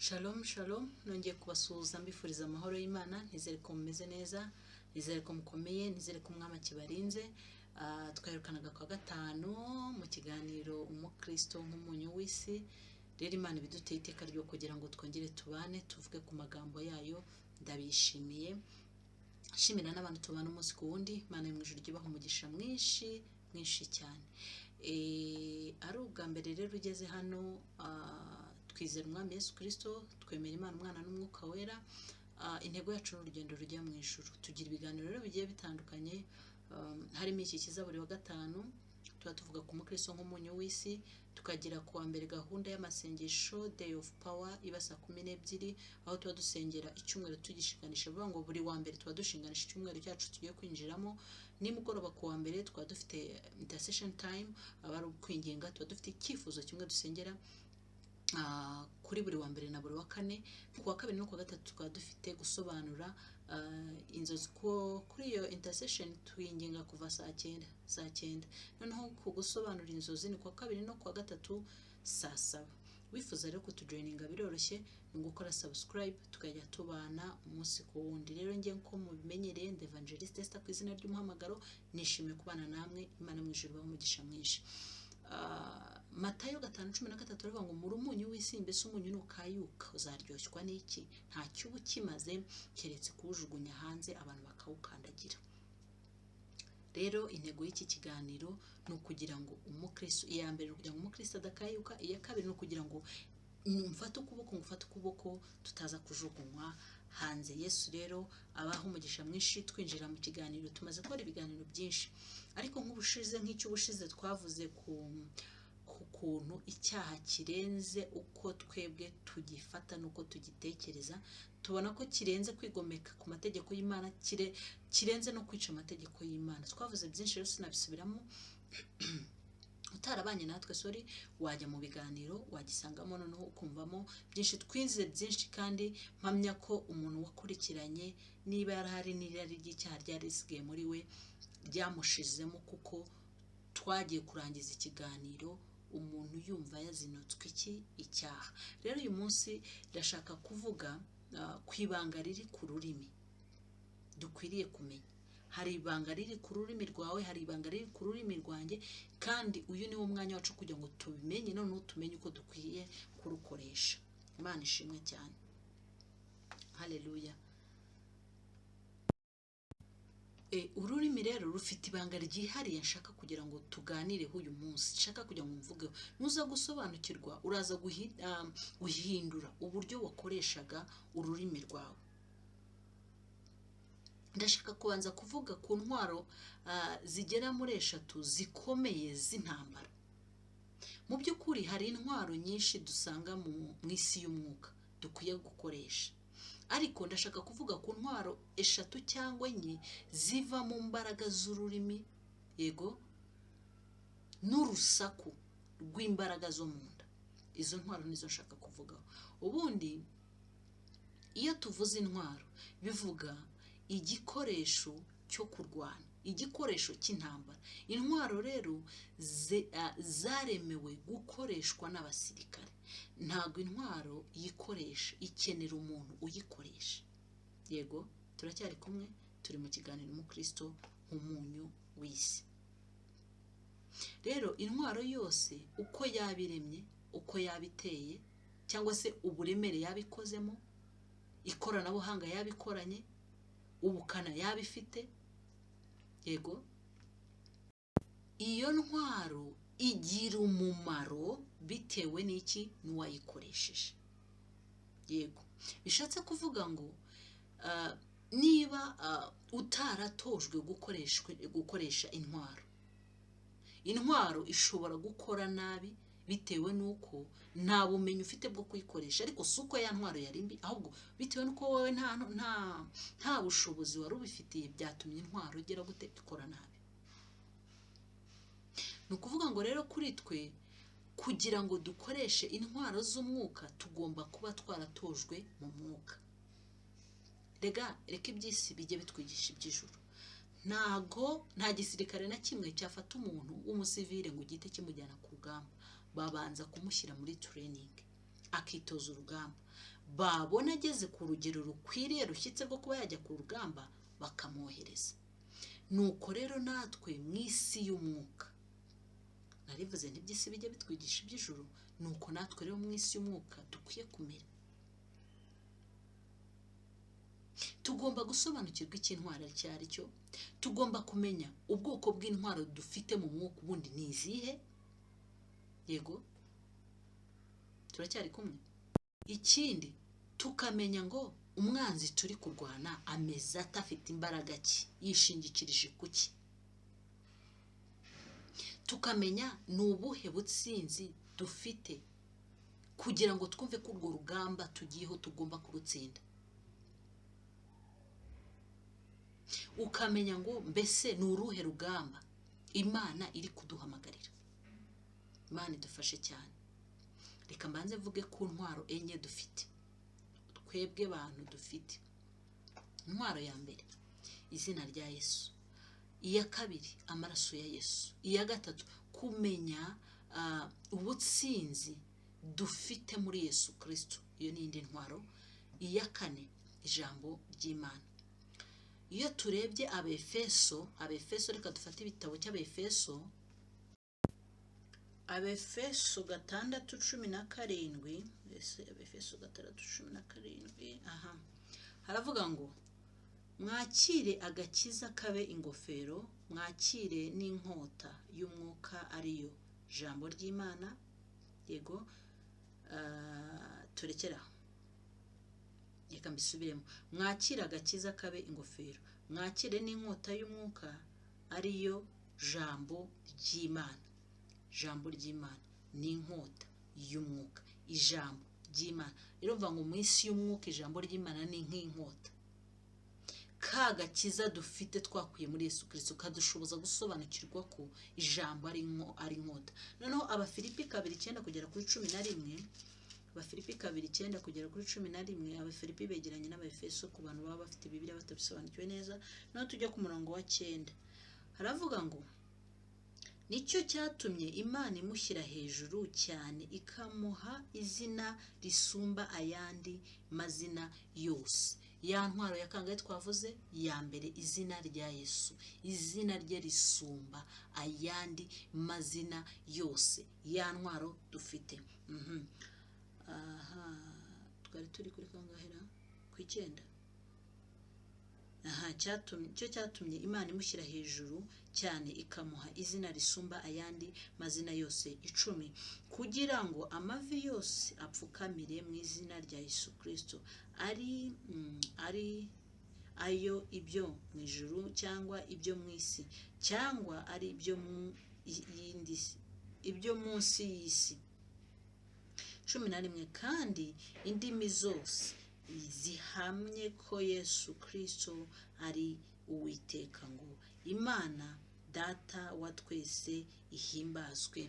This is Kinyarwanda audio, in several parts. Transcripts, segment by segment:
Shalom shalom, nongeye kubasuhuza mbifuriza amahoro y'Imana. Nizere ko mumeze neza, nizere ko mukomeye, nizere ko Umwami akibarinze. Twaherukanaga kwa gatanu mu kiganiro Umukristo nk'umunyu w'isi. Rero Imana ibiduteye iteka ryo kugira ngo twongere tubane, tuvuge ku magambo yayo. Ndabishimiye, nshimira n'abantu tubana umunsi ku wundi. Imana yo mu ijuru ibaha umugisha mwinshi mwinshi cyane. Ari ubwa mbere rero ugeze hano, twizera Umwami Yesu Kirisito, twemera Imana Umwana n'Umwuka Wera. Intego yacu ni urugendo rujya mu ijuru. Tugira ibiganiro rero bigiye bitandukanye, harimo iki kiza buri wa gatanu, tuba tuvuga ku mukristo nk'umunyu w'isi. Tukagira ku wa mbere gahunda y'amasengesho, Day of Power, iba saa 12, aho tuba dusengera icyumweru tugishinganisha. Bivuga ngo buri wa mbere tuba dushinganisha icyumweru cyacu tugiye kwinjiramo. Nimugoroba ku wa mbere tukaba dufite intercession time, aba ari ukwinginga, tuba dufite icyifuzo kimwe dusengera kuri buri wa mbere na buri wa kane. Ku wa kabiri no ku wa gatatu tukaba dufite gusobanura inzozi. Kuri iyo intercession twinginga kuva saa 9, saa 9. Noneho ku gusobanura inzozi ni ku wa kabiri no ku wa gatatu saa 7. Wifuza rero kutujoininga biroroshye, ni ugukora subscribe tukajya tubana umunsi ku wundi. Rero njye nko mubimenyereye ndi Evangeliste Esther ku izina ry'umuhamagaro. Nishimiye kubana namwe. Imana mu ijuru ibahe umugisha mwinshi. Matayo 5:13 aravuga ngo: "Muri umunyu w'isi, mbese umunyu nukayuka uzaryoshwa n'iki? Ntacyo uba ukimaze keretse kuwujugunya hanze, abantu bakawukandagira." Rero intego y'iki kiganiro ni ukugira ngo umukristo, iya mbere ni ukugira ngo umukristo adakayuka, iya kabiri ni ukugira ngo mfate ukuboko, ngufate ukuboko, tutaza kujugunywa hanze. Yesu rero abaha umugisha mwinshi. Twinjira mu kiganiro, tumaze gukora ibiganiro byinshi, ariko nk'ubushize, nk'icy'ubushize twavuze ku kuntu icyaha kirenze uko twebwe tugifata n'uko tugitekereza. Tubona ko kirenze kwigomeka ku mategeko y'Imana, kirenze no kwica amategeko y'Imana. Twavuze byinshi rero sinabisubiramo. Utarabanye natwe, sorry, wajya mu biganiro wagisangamo, noneho ukumvamo byinshi. Twize byinshi kandi mpamya ko umuntu wakurikiranye, niba yarahari n'irari ry'icyaha ryari risigaye muri we, ryamushizemo, kuko twagiye kurangiza ikiganiro umuntu yumva yazinutswe iki? Icyaha. Rero uyu munsi ndashaka kuvuga ku ibanga riri ku rurimi dukwiriye kumenya. Hari ibanga riri ku rurimi rwawe, hari ibanga riri ku rurimi rwanjye, kandi uyu ni wo mwanya wacu kugira ngo tubimenye, noneho tumenye uko dukwiye kurukoresha. Imana ishimwe cyane, haleluya. Ururimi rero rufite ibanga ryihariye nshaka kugira ngo tuganireho uyu munsi, nshaka kugira ngo mvugeho. Nuza gusobanukirwa, uraza guhindura uburyo wakoreshaga ururimi rwawe. Ndashaka kubanza kuvuga ku ntwaro zigera muri eshatu zikomeye z'intambara. Mu by'ukuri hari intwaro nyinshi dusanga mu isi y'umwuka dukwiye gukoresha, ariko ndashaka kuvuga ku ntwaro eshatu cyangwa enye ziva mu mbaraga z'ururimi, yego, n'urusaku rw'imbaraga zo mu nda. Izo ntwaro nizo nshaka kuvugaho. Ubundi iyo tuvuze intwaro, bivuga igikoresho cyo kurwana, igikoresho cy'intambara. Intwaro rero zaremewe gukoreshwa n'abasirikare. Ntabwo intwaro yikoresha, ikenera umuntu uyikoresha. Yego, turacyari kumwe, turi mu kiganiro Umukristo nk'umunyu w'isi. Rero intwaro yose, uko yaba iremye, uko yaba iteye, cyangwa se uburemere yaba ikozemo, ikoranabuhanga yaba ikoranye, ubukana yaba ifite, yego, iyo ntwaro igira umumaro bitewe n'iki? N'uwayikoresheje. Yego, bishatse kuvuga ngo niba utaratojwe gukoresha intwaro, intwaro ishobora gukora nabi bitewe n'uko nta bumenyi ufite bwo kuyikoresha. Ariko si uko ya ntwaro yari mbi, ahubwo bitewe n'uko wowe nta bushobozi wari ubifitiye, byatumye intwaro igera gute? Ikora nabi. Ni ukuvuga ngo rero kuri twe, kugira ngo dukoreshe intwaro z'umwuka, tugomba kuba twaratojwe mu mwuka. Rega reka iby'isi bijye bitwigisha iby'ijuru. Ntago nta gisirikare na kimwe cyafata umuntu w'umusivile ngo gihite kimujyana ku rugamba. Babanza kumushyira muri training, akitoza urugamba. Babona ageze ku rugero rukwiriye, rushyitse rwo kuba yajya ku rugamba, bakamwohereza. Nuko rero natwe mu isi y'umwuka, narivuze ntiby'isi bijya bitwigisha iby'ijuru, nuko natwe rero mu isi y'umwuka dukwiye kumera. Tugomba gusobanukirwa icyo intwaro icyo ari cyo, tugomba kumenya ubwoko bw'intwaro dufite mu mwuka ubundi ni izihe. Yego, turacyari kumwe. Ikindi tukamenya ngo umwanzi turi kurwana ameze ate, afite imbaraga ki, yishingikirije ku ki. Tukamenya ni ubuhe butsinzi dufite kugira ngo twumve ko urwo rugamba tugiyeho tugomba kurutsinda. Ukamenya ngo mbese ni uruhe rugamba Imana iri kuduhamagarira. Imana idufashe cyane. Reka mbanze mvuge ku ntwaro enye dufite, twebwe bantu dufite. Intwaro ya mbere, izina rya Yesu. Iya kabiri, amaraso ya Yesu. Iya gatatu, kumenya ubutsinzi dufite muri Yesu Kristo, iyo ni indi ntwaro. Iya kane, ijambo ry'Imana. Iyo turebye Abefeso, Abefeso, reka dufate ibitabo cy'Abefeso, Abefeso 6:17. Mbese Abefeso 6:17, aha haravuga ngo: "Mwakire agakiza kabe ingofero, mwakire n'inkota y'umwuka, ariyo jambo ry'Imana." Yego, turekere aho, reka mbisubiremo: "Mwakire agakiza kabe ingofero, mwakire n'inkota y'umwuka, ariyo jambo ry'Imana." Ijambo ry'Imana ni inkota y'umwuka, ijambo ry'Imana. Rero mva ngo mu isi y'umwuka ijambo ry'Imana ni nk'inkota. Ka gakiza dufite twakuye muri Yesu Kirisito kadushoboza gusobanukirwa ko ijambo ari inkota. Noneho Abafilipi 2:9 kugera kuri 11, Abafilipi 2:9 kugera kuri 11. Abafilipi begeranye n'Abefeso ku bantu baba bafite Bibiliya batabisobanukiwe neza. Noneho tujya ku murongo wa 9, haravuga ngo: "Nicyo cyatumye Imana imushyira hejuru cyane, ikamuha izina risumba ayandi mazina yose." Ya ntwaro ya kangahe twavuze? Ya mbere, izina rya Yesu. Izina rye risumba ayandi mazina yose, ya ntwaro dufite. Aha twari turi kuri kangahe ra? Ku 9. Aha, cyo cyatumye Imana imushyira hejuru cyane, ikamuha izina risumba ayandi mazina yose. 10, "Kugira ngo amavi yose apfukamire mu izina rya Yesu Kirisito, ari ayo ibyo mu ijuru cyangwa ibyo mu isi cyangwa ari ibyo mu yindi si, ibyo munsi y'isi." 11, "Kandi indimi zose zihamye ko Yesu Kirisito ari Uwiteka, ngo Imana Data wa twese ihimbazwe."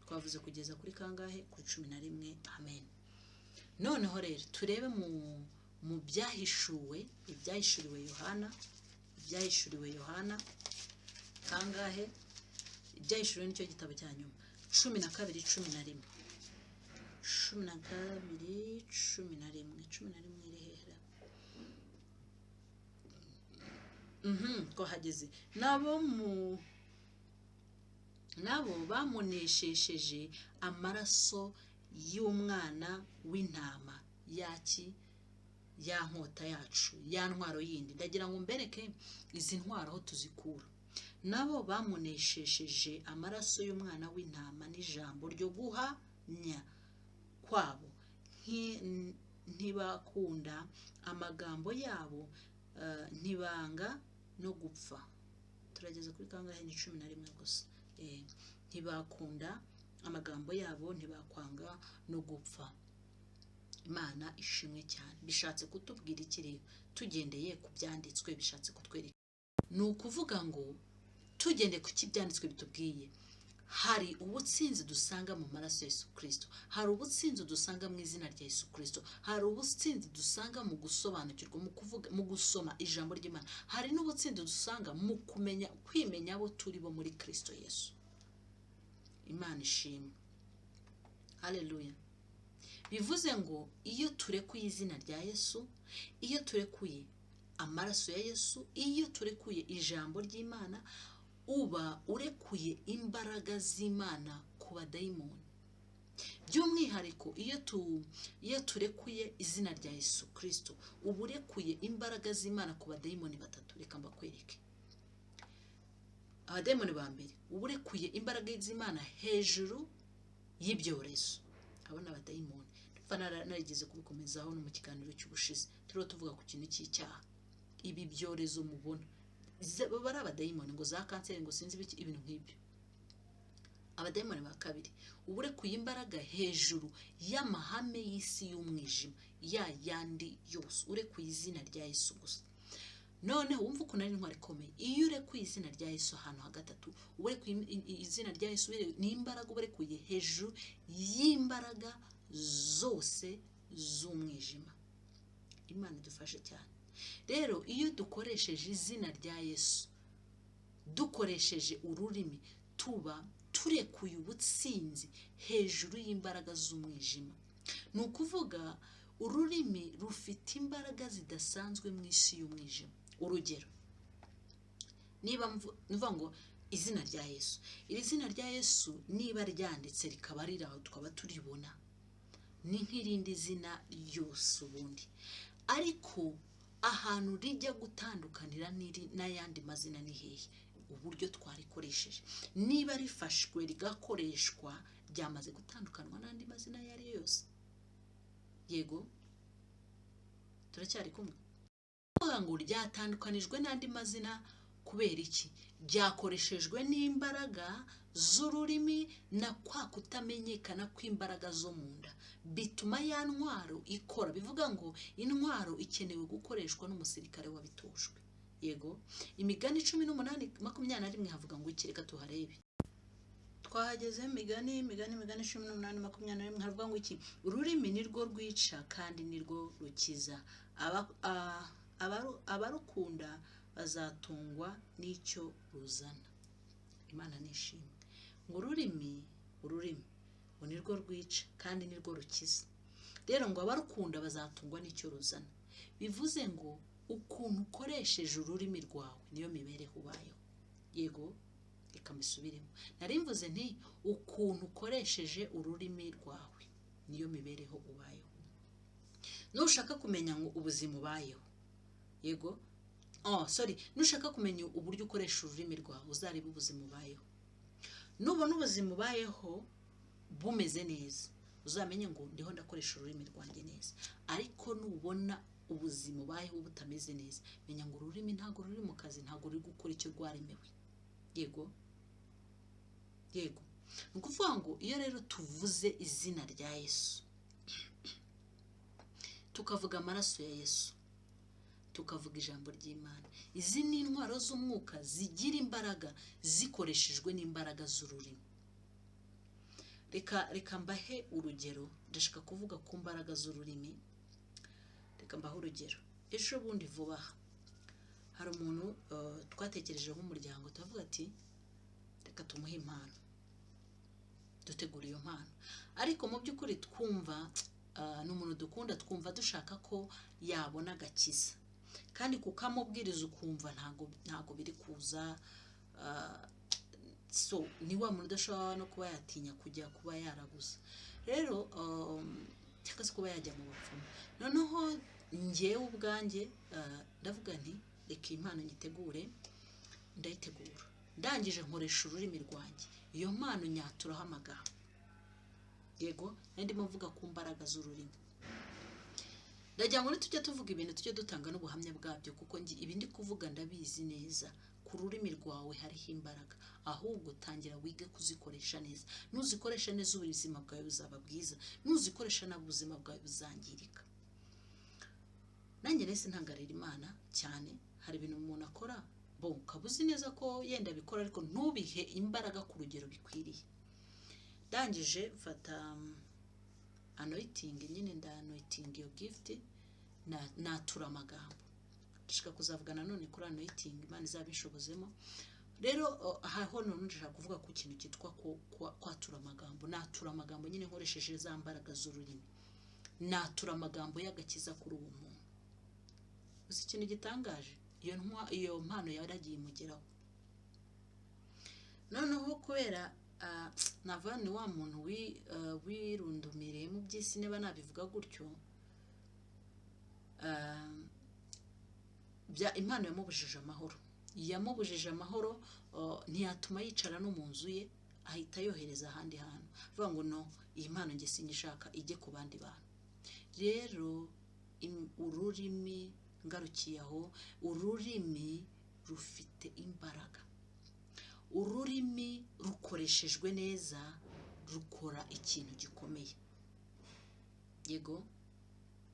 Twavuze kugeza kuri kangahe? Kuri 11. Amen. Noneho rero turebe mu Byahishuwe, Ibyahishuriwe Yohana, Ibyahishuriwe Yohana kangahe? Ibyahishuriwe nicyo gitabo cya nyuma, 12:11, 12:11, 11 iri hehe? Twahageze. Nabo bamuneshesheje amaraso y'umwana w'intama." Yaki ya nkota yacu, ya ntwaro yindi. Ndagira ngo mbereke izi ntwaro aho tuzikura. "Nabo bamuneshesheje amaraso y'umwana w'intama n'ijambo ryo guhamya kwabo, ntibakunda amagambo yabo, ntibanga no gupfa." Turageze kuri kangahe? Ni 11 gusa. Ntibakunda amagambo yabo, ntibakwanga no gupfa. Imana ishimwe cyane. Bishatse kutubwira iki rero? Tugendeye ku byanditswe, bishatse kutwereka, ni ukuvuga ngo tugendeye ku cyo ibyanditswe bitubwiye, hari ubutsinzi dusanga mu maraso ya Yesu Kirisito, hari ubutsinzi dusanga mu izina rya Yesu Kirisito, hari ubutsinzi dusanga mu gusobanukirwa, mu kuvuga, mu gusoma ijambo ry'Imana, hari n'ubutsinzi dusanga mu kumenya, kwimenya abo turi bo muri Kirisito Yesu. Imana ishimwe, haleluya. Bivuze ngo iyo turekuye izina rya Yesu, iyo turekuye amaraso ya Yesu, iyo turekuye ijambo ry'Imana, uba urekuye imbaraga z'Imana ku badayimoni. By'umwihariko iyo turekuye izina rya Yesu Kirisito, uba urekuye imbaraga z'Imana ku badayimoni batatu. Reka mbakwereke. Abadayimoni ba mbere, uba urekuye imbaraga z'Imana hejuru y'ibyorezo. Abo ni abadayimoni. Ndumva narigeze kubikomezaho no mu kiganiro cy'ubushize turiho tuvuga ku kintu cy'icyaha. Ibi byorezo mubona baba ari abadayimoni, ngo za kanseri, ngo sinzi ibiki, ibintu nk'ibyo. Abadayimoni ba kabiri, uba urekuye imbaraga hejuru y'amahame y'isi y'umwijima, ya yandi yose, urekuye izina rya Yesu gusa. Noneho wumva ukuntu ari intwaro ikomeye. Iyo urekuye izina rya Yesu ahantu ha gatatu, uba urekuye izina rya Yesu, ni imbaraga uba urekuye hejuru y'imbaraga zose z'umwijima. Imana idufashe cyane. Rero iyo dukoresheje izina rya Yesu, dukoresheje ururimi, tuba turekuye ubutsinzi hejuru y'imbaraga z'umwijima. Ni ukuvuga ururimi rufite imbaraga zidasanzwe mu isi y'umwijima. Urugero, niba mvuga ngo izina rya Yesu, iri zina rya Yesu niba ryanditse rikaba riri aho tukaba turibona, ni nk'irindi zina ryose ubundi, ariko ahantu rijya gutandukanira n'ayandi mazina ni hehe? Uburyo twarikoresheje. Niba rifashwe rigakoreshwa, ryamaze gutandukanwa n'andi mazina ayo ari yo yose. Yego, turacyari kumwe? Kuvuga ngo ryatandukanijwe n'andi mazina kubera iki? Ryakoreshejwe n'imbaraga z'ururimi na kwa kutamenyekana kw'imbaraga zo mu nda, bituma ya ntwaro ikora. Bivuga ngo intwaro ikenewe gukoreshwa n'umusirikare wabitojwe. Yego, Imigani 18:21 havuga ngo iki? Reka tuharebe. Twahageze. Imigani 18:21 havuga ngo iki? Ururimi ni rwo rwica kandi ni rwo rukiza. Abarukunda bazatungwa n'icyo ruzana. Imana nishimwe. Ngo ururimi ngo ni rwo rwica kandi ni rwo rukiza. Rero ngo abarukunda bazatungwa n'icyo ruzana. Bivuze ngo ukuntu ukoresheje ururimi rwawe niyo mibereho ubayeho. Yego, reka mbisubiremo. Nari mvuze nti ukuntu ukoresheje ururimi rwawe niyo mibereho ubayeho. Nushaka kumenya ngo ubuzima ubayeho, yego, oh sorry, nushaka kumenya uburyo ukoresha ururimi rwawe, uzarebe ubuzima ubayeho. Nubona ubuzima ubayeho bumeze neza, uzamenye ngo ndiho ndakoresha ururimi rwanjye neza. Ariko nubona ubuzima ubayeho butameze neza, menya ngo ururimi ntabwo ruri mu kazi, ntabwo ruri gukora icyo rwaremewe. Yego, ni ukuvuga ngo iyo rero tuvuze izina rya Yesu, tukavuga amaraso ya Yesu, tukavuga ijambo ry'Imana, izi ni intwaro z'umwuka zigira imbaraga zikoreshejwe n'imbaraga z'ururimi. Reka mbahe urugero. Ndashaka kuvuga ku mbaraga z'ururimi. Reka mbahe urugero. Ejo bundi vuba aha hari umuntu twatekereje nk'umuryango, turavuga ati reka tumuhe impano. Dutegura iyo mpano, ariko mu by'ukuri twumva ni umuntu dukunda, twumva dushaka ko yabona agakiza, kandi kukamubwiriza ukumva ntago biri kuza. So ni wa muntu udashobora no kuba yatinya kujya kuba yaraguza rero, cyangwa se kuba yajya mu bapfumu. Noneho njyewe ubwanjye ndavuga nti reka iyi mpano nyitegure. Ndayitegura, ndangije nkoresha ururimi rwanjye, iyo mpano nyaturaho amagambo. Yego, nari ndimo mvuga ku mbaraga z'ururimi. Ndagira ngo nitujya tuvuga ibintu tujye dutanga n'ubuhamya bwabyo, kuko ibi ndi kuvuga ndabizi neza. Ku rurimi rwawe hariho imbaraga, ahubwo tangira wige kuzikoresha neza. Nuzikoresha neza ubuzima bwawe buzaba bwiza, nuzikoresha nabi ubuzima bwawe buzangirika. Nanjye nahise ntangarira Imana cyane. Hari ibintu umuntu akora bo ukaba uzi neza ko yenda abikora, ariko ntubihe imbaraga ku rugero bikwiriye. Ndangije mfata anointing nyine, nda anointing iyo gift, natura amagambo. Ndashaka kuzavuga nanone kuri anointing, Imana izabishobozemo. Rero aho none ndashaka kuvuga ku kintu cyitwa kwatura amagambo. Natura amagambo nyine nkoresheje za mbaraga z'ururimi. Natura amagambo y'agakiza kuri uwo muntu. Gusa ikintu gitangaje, iyo mpano yaragiye imugeraho. Noneho kubera navuga ni wa muntu wirundumiriye mu by'isi, niba nabivuga gutyo, impano yamubujije amahoro, yamubujije amahoro, ntiyatuma yicara no mu nzu ye, ahita yohereza ahandi hantu, avuga ngo: "No, iyi mpano njye sinyishaka, ijye ku bandi bantu." Rero ururimi, ngarukiye aho, ururimi rufite imbaraga. Ururimi rukoreshejwe neza rukora ikintu gikomeye. Yego,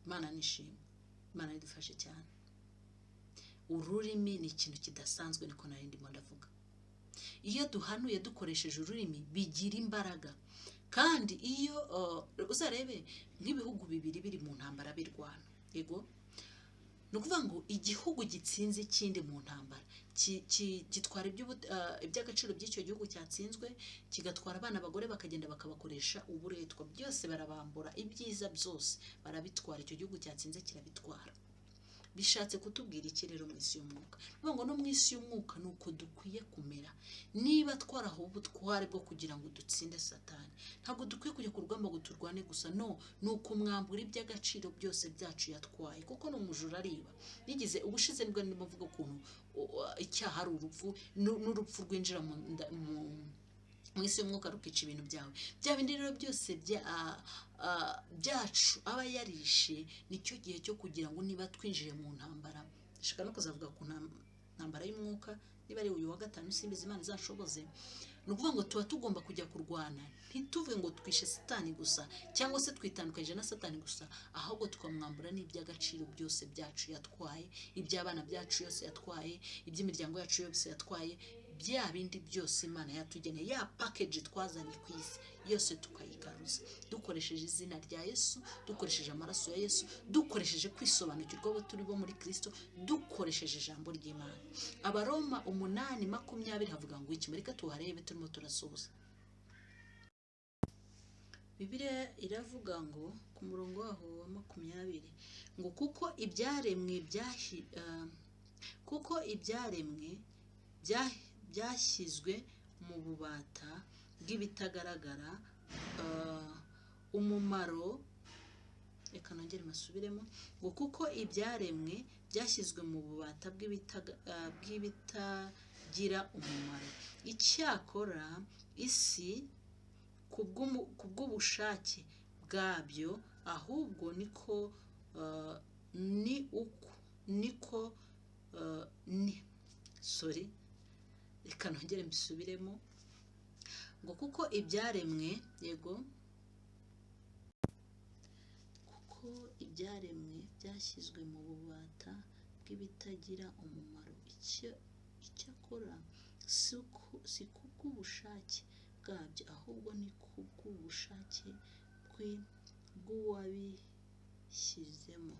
Imana nishimwe, Imana idufashe cyane. Ururimi ni ikintu kidasanzwe, niko nari ndimo ndavuga. Iyo duhanuye dukoresheje ururimi bigira imbaraga. Kandi iyo uzarebe nk'ibihugu bibiri biri mu ntambara birwana, yego, ni ukuvuga ngo igihugu gitsinze ikindi mu ntambara gitwara iby'agaciro by'icyo gihugu cyatsinzwe, kigatwara abana, abagore, bakagenda bakabakoresha uburetwa, byose barabambura, ibyiza byose barabitwara, icyo gihugu cyatsinze kirabitwara. Bishatse kutubwira iki rero mu isi y'umwuka? Ni ukuvuga ngo no mu isi y'umwuka ni uko dukwiye kumera. Niba twarahawe ubutware bwo kugira ngo dutsinde Satani, ntabwo dukwiye kujya ku rugamba ngo turwane gusa. No ni ukumwambura iby'agaciro byose byacu yatwaye, kuko ni umujura, ariba. Nigize ubushize nibwo ndimo mvuga ukuntu icyaha ari urupfu, n'urupfu rwinjira mu isi y'umwuka rukica ibintu byawe. Bya bindi rero byose byacu aba yarishe, nicyo gihe cyo kugira ngo niba twinjiye mu ntambara, ndashaka no kuzavuga ku ntambara y'umwuka, niba ari uyu wa gatanu simbizi, Imana izashoboze. Ni ukuvuga ngo tuba tugomba kujya kurwana, ntituvuge ngo twishe Satani gusa cyangwa se twitandukanyije na Satani gusa, ahubwo tukamwambura n'iby'agaciro byose byacu yatwaye, iby'abana byacu yose yatwaye, iby'imiryango yacu yose yatwaye, bya bindi byose Imana yatugeneye, ya package twazanye ku isi yose tukayigaruza dukoresheje izina rya Yesu, dukoresheje amaraso ya Yesu, dukoresheje kwisobanukirwa abo turi bo muri Kirisito, dukoresheje ijambo ry'Imana. Abaroma 8:20 havuga ngo iki? Mureke tuharebe turimo turasoza. Bibiliya iravuga ngo ku murongo waho wa 20 ngo kuko ibyaremwe byashyizwe mu bubata bw'ibitagaragara umumaro. Reka nongere masubiremo ngo kuko ibyaremwe byashyizwe mu bubata bw'ibitagira umumaro, icyakora isi ku bw'ubushake bwabyo, ahubwo niko ni uko niko ni, sorry, reka nongere mbisubiremo ngo kuko ibyaremwe, yego, kuko ibyaremwe byashyizwe mu bubata bw'ibitagira umumaro, icyakora si kubw'ubushake bwabyo, ahubwo ni kubw'ubushake bw'uwabishyizemo.